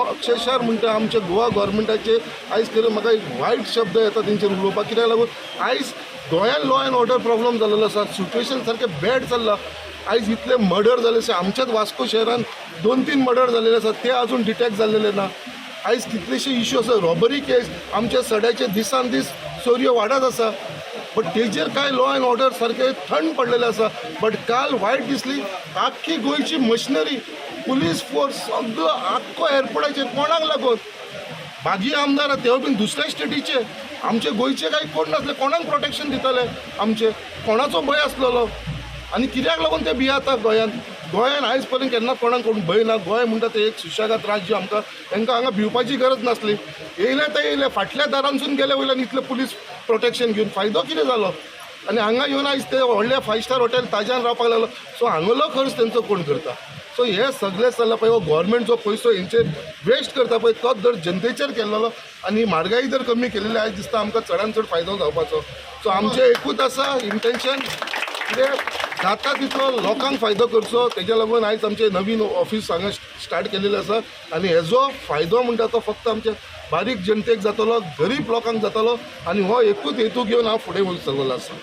अक्षरशः म्हणटा आमच्या गोवा गव्हर्मेंटाचे आयज खरें म्हाका एक वायट शब्द येता तेंचेर उलोवपाक. कित्याक लागून आयज गोंयान लॉ एंड ऑर्डर प्रॉब्लम जाल्लो आसा, सिट्युएशन सारकें बॅड चल्लां. आयज इतले मर्डर जाले आसा, आमच्याच वास्को शहरान 2-3 मर्डर जालेले आसा, ते अजून डिटेक्ट जाल्लेले ना. आयज कितलेशे इश्यू आसा, रॉबरी केस आमच्या सड्याचे दिसान दीस चोरयो वाडत आसा. बट तेजेर कांय लॉ एंड ऑर्डर सारकें थंड पडलेलें आसा. बट काल वायट दिसली आख्खी गोंयची मशिनरी, पुलीस फोर्स सगळो आख्खो एअरपोर्टाचेर कोणाक लागून बागी आमदार आहा, तेवूय बीन दुसऱ्या स्टेटीचे, आमचे गोंयचे कांय कोण नासले. कोणाक प्रोटेक्शन दिताले आमचे? कोणाचो भंय आसलेलो आनी कित्याक लागून ते भियेता गोंयांत? गोंयान आयज पर्यंत केन्ना कोणाक कोण भंय ना. गोंय म्हणटा तें एक सुशेगाद राज्य, आमकां तांकां हांगा भिवपाची गरज नासली. येयले ते येयले, फाटल्या दारांसून गेले वयल्यान इतलें पुलीस प्रोटेक्शन घेवन फायदो कितें जालो? आनी हांगा येवन आयज ते व्हडले 5 स्टार हॉटेल ताज्यान रावपाक लागलो. सो हांगलो खर्च तेंचो कोण करता? सो हे सगळें चल्लां पळय, हो गव्हर्मेंट जो पयसो हेंचेर वेस्ट करता पळय, तोच जर जनतेचेर केल्लो आनी म्हारगाय जर कमी केलेली, आयज दिसता आमकां चडान चड फायदो जावपाचो. सो आमचें एकूच आसा इंटेन्शन, कितें जाता तितलो लोकांक फायदो करचो. तेज्या लागून आयज आमचें नवीन ऑफीस हांगा स्टार्ट केलेलें आसा आनी हेजो फायदो म्हणटा तो फक्त आमच्या बारीक जनतेक जातलो, गरीब लोकांक जातलो आनी हो एकूच हेतू घेवन हांव फुडें वचूंक चल्लेलो आसा.